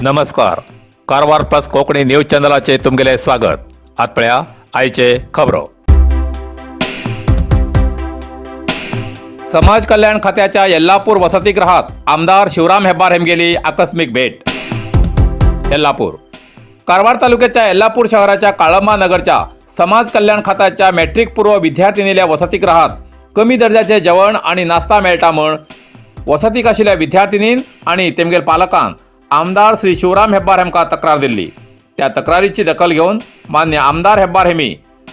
नमस्कार, Karwar plus Konkani news चॅनलाचे तुमगेले स्वागत. आत पळया आयचे खबरो. समाज कल्याण खात्याच्या येल्लापूर वसतिगृहात आमदार शिवराम हेब्बार हेमगेली आकस्मिक भेट. येल्लापूर कारवार तालुक्याच्या येल्लापूर शहराच्या काळंबा नगरच्या समाज कल्याण खात्याच्या मॅट्रिक पूर्व विद्यार्थिनील्या वसतिगृहात कमी दर्जाचे जेवण आणि नाश्ता मेळटा म्हण वसतीक आशिल्ल्या विद्यार्थिनीन आणि तेमगेल पालकान आमदार श्री शिवराम हेब्बार हेमकां तक्रार दिल्ली. त्या तक्रारीची दखल घेवन मान्य आमदार हेब्बार हेमी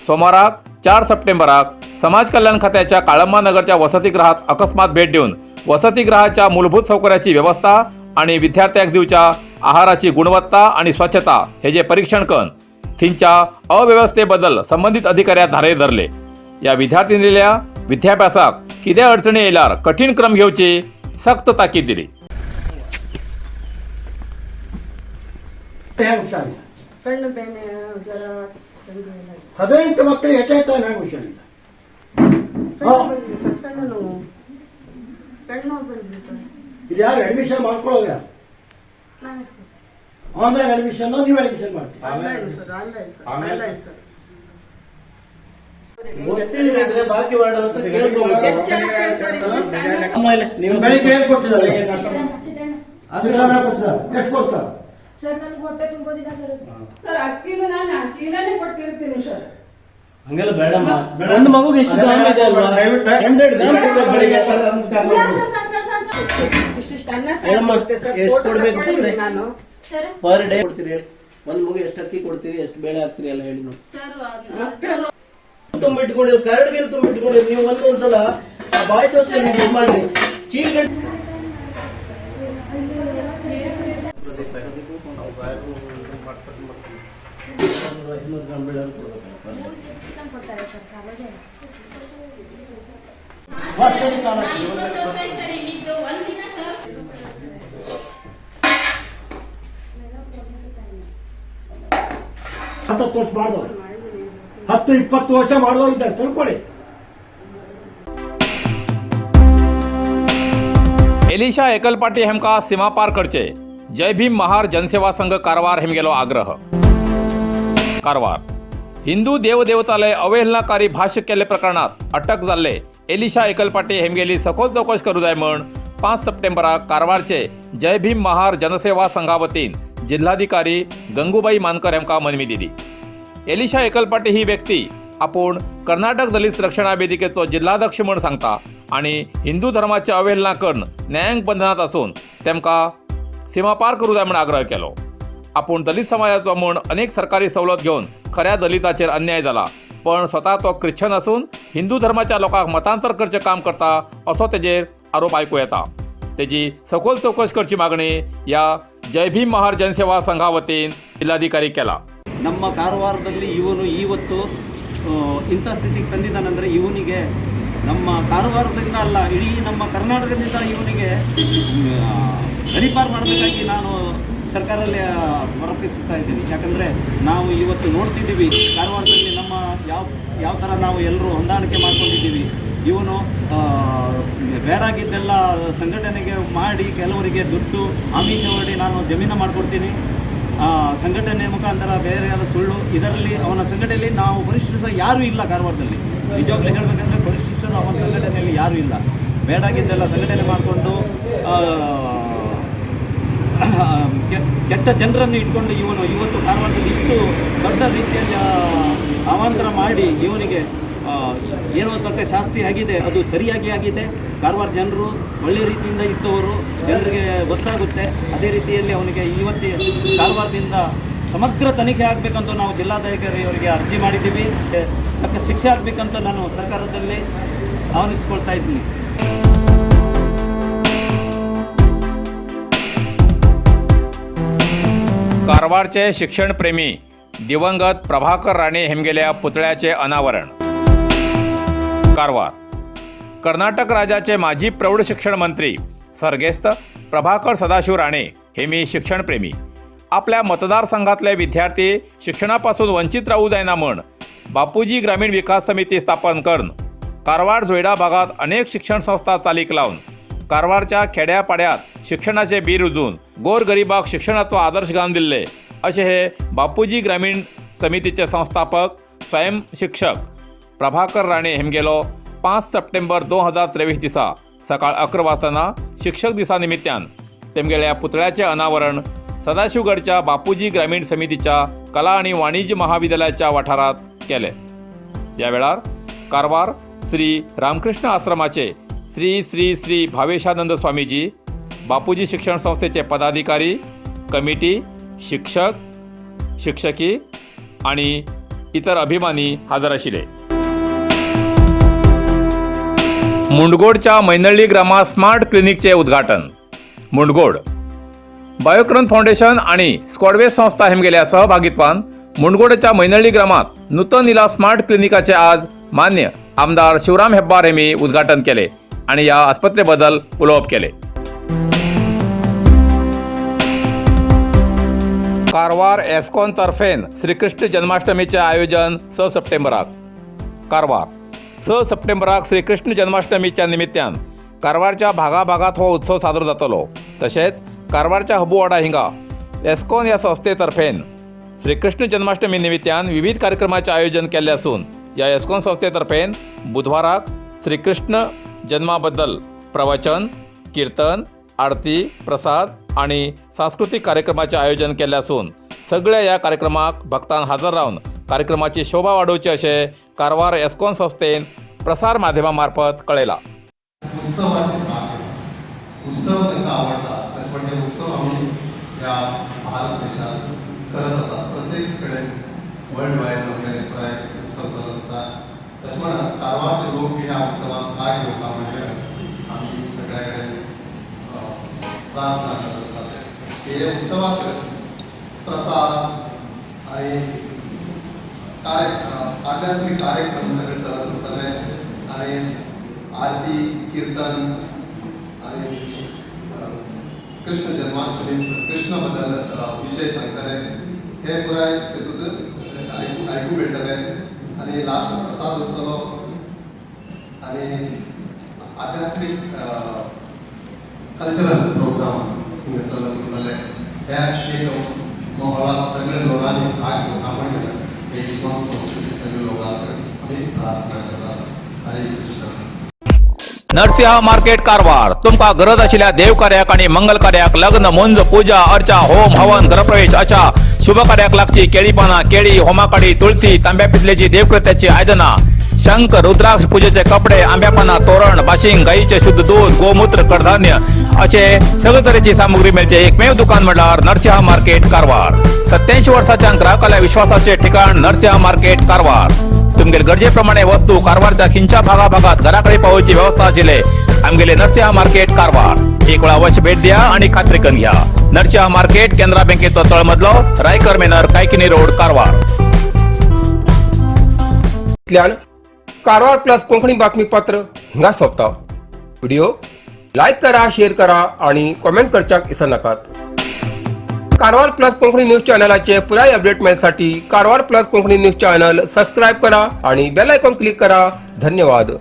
सोमाराक 4 सप्टेंबराक समाज कल्याण खात्याच्या काळंबा नगरच्या वसतिगृहात अकस्मात भेट दिवन वसतिगृहाच्या मूलभूत सौकर्याची व्यवस्था आणि विद्यार्थ्यांक दिवच्या आहाराची गुणवत्ता आणि स्वच्छता हेजे परीक्षण करून थींच्या अव्यवस्थेबद्दल संबंधित अधिकाऱ्याक धारेर धरले. या विद्यार्थिनील्या विद्याभ्यासाक कितें अडचणी येयल्यार कठीण क्रम घेवची सक्त ताकीद दिली. ಹೆಂಗೆ ಹುಷಾರಿಲ್ಲ? ಕಣ್ಣು ಬೇನೆ, ಜ್ವರ, ಥಂಡಿ ಎಲ್ಲ ಇದೆ. 18 ಮಕ್ಕಳಿಗೆ ಎಟ್ ಎ ಟೈಮ್ ಹೆಂಗೆ ಹುಷಾರಿಲ್ಲ? ಕಣ್ಣು ಬಂದಿದೆ ಸರ್, ಕಣ್ಣು ನೋವು, ಕಣ್ಣು ನೋವು ಬಂದಿದೆ ಸರ್. ಇದು ಯಾರು ಅಡ್ಮಿಷನ್ ಮಾಡ್ಕೊಳ್ಳೋದು ಯಾರು? ನಾನೇ ಸರ್. ಆನ್ಲೈನ್ ಅಡ್ಮಿಷನ್, ನೀವು ಅಡ್ಮಿಷನ್ ಮಾಡ್ತೀರಿ? Online sir, online sir, online sir. ಗೊತ್ತಿಲ್ಲದಿದ್ರೆ ಬಾಕಿ ವಾರ್ಡ್ ಹತ್ರ ಕೇಳ್ಕೊಬೇಕು. ಆಮೇಲೆ ನೀವು ಬೆಳಿಗ್ಗೆ ಏನು ಕೊಟ್ಟಿದ್ದಾರೆ? ಸಿದ್ದರಾಮಯ್ಯ ಕೊಟ್ಟಿದ್ದಾರೆ. ಎಷ್ಟು ಕೊಡ್ತಾರೆ? ಸರ್, ನನ್ಗೆ ಹೊಟ್ಟೆ ತುಂಬೋದಿಲ್ಲ ಸರ್ ಅದು. ಸರ್, ಅಕ್ಕಿನೂ ನಾನು ಚೀಲನೇ ಕೊಟ್ಟಿರ್ತೀನಿ ಸರ್. ಹಂಗೆಲ್ಲ ಬೇಡಮ್ಮ. ಒಂದು ಮಗುಗೆ ಎಷ್ಟು ಗ್ರಾಮ್ ಇದೆ ಅಲ್ವಾ? 100 ಗ್ರಾಮ್ ಕೊಡ್ಬೇಕು ಬೆಳಿಗ್ಗೆ. ಇಲ್ಲ ಸರ್, ಸಣ್ಣ ಸಣ್ಣ ಸಣ್ಣ ಸಣ್ಣ. ಇಷ್ಟಿಷ್ಟು ಅನ್ನ ಸರ್ ಹೇಳಮ್ಮ, ಕೊಟ್ಟೆ ಸರ್. ಎಷ್ಟು ಫೋಟೋ ಕೊಡ್ಬೇಕು ತಕೊಂಡಿದ್ದೀನಿ ಕೊಡ್ರಿ? ನಾನು. ಸರ್. ಪರ್ ಡೇ ಕೊಡ್ತೀರಿ ಹೇಳಿ. ಒಂದ್ ಮಗು ಎಷ್ಟು ಅಕ್ಕಿ ಕೊಡ್ತೀರಿ, ಎಷ್ಟು ಬೇಳೆ ಹಾಕ್ತೀರಿ ಎಲ್ಲ ಹೇಳಿ ನೋಡಿ. ಸರ್. ಮಕ್ಕಳು ತುಂಬಿಟ್ಕೊಂಡಿರಿ, ಕರಡ್ಗಿಲ್ ತುಂಬಿಟ್ಕೊಂಡಿರಿ. ನೀವು ಒಂದೊಂದ್ಸಲ ಬಾಯ್ಸ್ ಹಾಸ್ಟೆಲ್ ಇದು ಮಾಡ್ರಿ, ಚೀಲ. 500 ಗ್ರಾಮ್ ಬೇಳೆ ಕೊಡ್ಬೇಕು. ಚಿಕನ್ ಕೊಡ್ತಾರೆ ಸರ್, ಸಾಲೋದೇ ಇಲ್ಲ. ಹೊಟ್ಟೆ ಕಾಲ. ಸರ್, ಇಲ್ಲಿದ್ದು ಒಂದಿನ ಸರ್. 10 ವರ್ಷ ಮಾಡಿದವರು, 10 20 ವರ್ಷ ಮಾಡಿದವರು ಇದ್ದಾರೆ, ತಿಳ್ಕೊಳ್ಳಿ. एलिशा एकलपाटी हेमका सीमापार करचे, जय भीम महार जनसेवा संघ कारवार हेमगेलो आग्रह. कारवार हिंदू देवदेवतालय अवहेलनाकारी भाष्य केल्ले प्रकरणात अटक जाल्ले एलिशा एकलपाटी हेमगेली सखोल चौकश करू जाय म्हण 5 सप्टेंबराक कारवारचे जय भीम महार जनसेवा संघा वतीन जिल्हाधिकारी गंगूबाई मानकर हेमकां मनवी दिली. एलिशा एकलपाटी ही व्यक्ती आपूण कर्नाटक दलित रक्षणा वेदिकेचो जिल्हाध्यक्ष म्हण सांगता आणि हिंदू धर्माची अवहेलना करून न्यायांक बंधनात असून तेमकां सीमापार करूं जाय म्हण आग्रह केलो. आपूण दलित समाजाचो म्हूण अनेक सरकारी सवलत घेवन खऱ्या दलिताचेर अन्याय जाला, पण स्वता तो ख्रिश्चन असून हिंदू धर्माच्या लोकांक मतांतर करचें काम करता असो तेजेर आरोप आयकूं येता. तेजी सखोल चौकश करची मागणी ह्या जय भीम महार जनसेवा संघा वतीन जिल्हाधिकारी केला. ನಮ್ಮ ಕಾರವಾರದಲ್ಲಿ ಇವನು ಇವತ್ತು ಇಂಥ ಸ್ಥಿತಿಗೆ ತಂದಿದ್ದಾನಂದರೆ, ಇವನಿಗೆ ನಮ್ಮ ಕಾರವಾರದಿಂದ ಅಲ್ಲ, ಇಡೀ ನಮ್ಮ ಕರ್ನಾಟಕದಿಂದ ಇವನಿಗೆ ಗಡಿಪಾರು ಮಾಡಬೇಕಾಗಿ ನಾನು ಸರ್ಕಾರದಲ್ಲಿ ವರ್ತಿಸುತ್ತಾ ಇದ್ದೀನಿ. ಯಾಕಂದರೆ ನಾವು ಇವತ್ತು ನೋಡ್ತಿದ್ದೀವಿ, ಕಾರವಾರದಲ್ಲಿ ನಮ್ಮ ಯಾವ ಯಾವ ಥರ ನಾವು ಎಲ್ಲರೂ ಹೊಂದಾಣಿಕೆ ಮಾಡ್ಕೊಂಡಿದ್ದೀವಿ. ಇವನು ಬೇಡಾಗಿದ್ದೆಲ್ಲ ಸಂಘಟನೆಗೆ ಮಾಡಿ, ಕೆಲವರಿಗೆ ದುಡ್ಡು ಆಮಿಷ ಒಡ್ಡಿ ನಾನು ಜಮೀನು ಮಾಡಿಕೊಡ್ತೀನಿ ಸಂಘಟನೆ ಮುಖಾಂತರ ಬೇರೆ ಯಾವ ಸುಳ್ಳು ಇದರಲ್ಲಿ ಅವನ ಸಂಘಟನೆಯಲ್ಲಿ ನಾವು ಪರಿಶಿಷ್ಟರು ಯಾರೂ ಇಲ್ಲ ಕಾರವಾರದಲ್ಲಿ. ನಿಜವಾಗ್ಲೂ ಹೇಳಬೇಕಂದ್ರೆ ಪರಿಶಿಷ್ಟರು ಅವನ ಸಂಘಟನೆಯಲ್ಲಿ ಯಾರೂ ಇಲ್ಲ. ಬೇಡಾಗಿದ್ದೆಲ್ಲ ಸಂಘಟನೆ ಮಾಡಿಕೊಂಡು ಕೆಟ್ಟ ಜನರನ್ನು ಇಟ್ಕೊಂಡು ಇವನು ಇವತ್ತು ಕಾರವಾರದಲ್ಲಿ ಇಷ್ಟು ದೊಡ್ಡ ರೀತಿಯಲ್ಲಿ ಅವಾಂತರ ಮಾಡಿ, ಇವನಿಗೆ ಏನೋ ತಕ್ಕ ಶಾಸ್ತಿ ಆಗಿದೆ, ಅದು ಸರಿಯಾಗಿ ಆಗಿದೆ. ಕಾರವಾರ ಜನರು ಒಳ್ಳೆಯ ರೀತಿಯಿಂದ ಇದ್ದವರು, ಜನರಿಗೆ ಗೊತ್ತಾಗುತ್ತೆ. ಅದೇ ರೀತಿಯಲ್ಲಿ ಅವನಿಗೆ ಇವತ್ತೇ ಕಾರವಾರದಿಂದ ಸಮಗ್ರ ತನಿಖೆ ಆಗಬೇಕಂತ ನಾವು ಜಿಲ್ಲಾಧಿಕಾರಿಯವರಿಗೆ ಅರ್ಜಿ ಮಾಡಿದ್ದೀವಿ. ತಕ್ಕ ಶಿಕ್ಷೆ ಆಗಬೇಕಂತ ನಾನು ಸರ್ಕಾರದಲ್ಲಿ ಆಹ್ವಾನಿಸ್ಕೊಳ್ತಾ ಇದ್ದೀನಿ. कारवारचे शिक्षणप्रेमी दिवंगत प्रभाकर राणे हेमगेल्या पुतळ्याचे अनावरण. कारवार कर्नाटक राज्याचे माजी प्रौढ शिक्षण मंत्री सर्गेस्त प्रभाकर सदाशिव राणे हे मी शिक्षणप्रेमी. आपल्या मतदारसंघातले विद्यार्थी शिक्षणापासून वंचित राहू जायना म्हण बापूजी ग्रामीण विकास समिती स्थापन करून कारवार जोयडा भागात अनेक शिक्षण संस्था चालीक लावन कारवारच्या खेड्यापाड्यात शिक्षणाचे बी रुजून गोरगरिबाक शिक्षणाचो आदर्श घालून दिल्ले अशें हे बापूजी ग्रामीण समितीचे संस्थापक स्वयंशिक्षक प्रभाकर राणे हेमगेलो 5 सप्टेंबर 2023 दिसा सकाळ 11 वाजताना शिक्षक दिसा निमित्तान तेमगेल्या पुतळ्याचे अनावरण सदाशिवगडच्या बापूजी ग्रामीण समितीच्या कला आणि वाणिज्य महाविद्यालयाच्या वाठारात केले. या वेळार कारवार श्री रामकृष्ण आश्रमाचे श्री श्री श्री भावेशानंद स्वामीजी, बापूजी शिक्षण संस्थेचे पदाधिकारी, कमिटी, शिक्षक, शिक्षकी आणि इतर अभिमानी हजर आशिल्ले. मुंडगोडच्या मैनळ्ळी ग्रामात स्मार्ट क्लिनिकचे उद्घाटन. मुंडगोड बायोक्रन फाउंडेशन आणि स्क्वॉडवे संस्था हेमगेल्या सहभागित्वान मुंडगोडच्या मैनळ्ळी ग्रामात नूतन इला स्मार्ट क्लिनिकाचे आज मान्य आमदार शिवराम हेब्बार हेमी उद्घाटन केले आणि या आस्पत्रेबद्दल उलोवप केले. कारवार एस्कॉन तर्फेन श्रीकृष्ण जन्माष्टमीचे आयोजन 6 सप्टेंबराक. कारवार 6 सप्टेंबराक श्रीकृष्ण जन्माष्टमीच्या निमित्तान कारवारच्या भागाभागात हो उत्सव सादर जातलो. तशेंच कारवारच्या हबुवाडा हिंगा एस्कॉन ह्या संस्थेतर्फेन श्रीकृष्ण जन्माष्टमी निमित्तान विविध कार्यक्रमाचे आयोजन केल्ले आसून ह्या एस्कॉन संस्थेतर्फेन बुधवाराक श्रीकृष्ण जन्माबद्दल प्रवचन, कीर्तन, आरती, प्रसाद आणि सांस्कृतीक कार्यक्रमाचे आयोजन केल्ले आसून सगळ्या ह्या कार्यक्रमाक भक्तान हजर रावन कार्यक्रमाची शोभा वाडोवची अशें कारवार एस्कॉन संस्थेन प्रसार माध्यमा मार्फत कळयलां. उत्सवाचे भाग, उत्सव तांकां आवडटा. तशें म्हणटे उत्सव आमी ह्या भारत देशांत करत आसात. प्रत्येक कडेन वर्ल्ड वायज आमगे पुराय उत्सव चलत आसा. तशें म्हणून कारवारचे लोक बी ह्या उत्सवात भाग घेवपा म्हणजे आमी सगळ्या कडेन प्रार्थना करत आसात. हे उत्सवात प्रसाद आनी कार्य आध्यात्मीक कार्यक्रम सगळे चलत उरतले आनी आरती, कीर्तन आणि कृष्ण जन्माष्टमी, कृष्ण बद्दल विशय सांगतले. हे पुराय तेतूंत आयकूंक मेळटले आनी लास्ट प्रसाद उरतलो आनी आध्यात्मीक कल्चरल प्रोग्राम हिंगा चलत उरतले. ह्या एक माहोलात सगळे लोकांनी भाग घेवपा म्हणून हे इस्कॉन संस्कृती सगळे लोकांक आमी प्रार्थना करतात. हरे कृष्ण. नरसिंहा मार्केट कारवार. तुमका गरज आशिल्ल्या देवकार्याक आणि मंगल कार्याक, लग्न, मुंज, पूजा अर्चा, होम हवन, घरप्रवेश अशा शुभ कार्याक लागची केळी पानां, केळी, होमाकाडी, तुळसी, तांब्या पितलेची देवकृत्याची आयदनां, शंख, रुद्राक्ष, पूजेचे कपडे, आंब्या पानां, तोरण, बाशिंग, गाईचे शुद्ध दूध, गोमूत्र, कडधान्य असे सगळे तरेची सामुग्री मेळचे एकमेव दुकान म्हणल्यार नरसिंहा मार्केट कारवार. 87 वर्साच्या ग्राहकाल्या विश्वासाचे ठिकाण नरसिंहा मार्केट कारवार. तुमगेले गरजेप्रमाणे वस्तू कारवारच्या खिंच्या भागाभागात घराकडे पावोवची व्यवस्था आशिल्ले आमगेले नरसिंहा मार्केट कारवार. एक वेळा अवश्य भेट द्या आणि खात्री करून घ्या. नरसिंहा मार्केट, केनरा बँकेचो तळमजलो, रायकर मेनर, कायकिनी रोड, कारवार. इतल्यान कारवार प्लस कोंकणी बातमीपत्र हिंगा सोंपता. व्हिडिओ लायक करा, शेअर करा आणि कॉमेंट करच्याक विसरनाकात. कारवार प्लस कोंकणी न्यूज चॅनलाचे पुराय अपडेट मेळसाठी Karwar plus Konkani news channel subscribe करा आणि बेल आयकॉन क्लिक करा. धन्यवाद.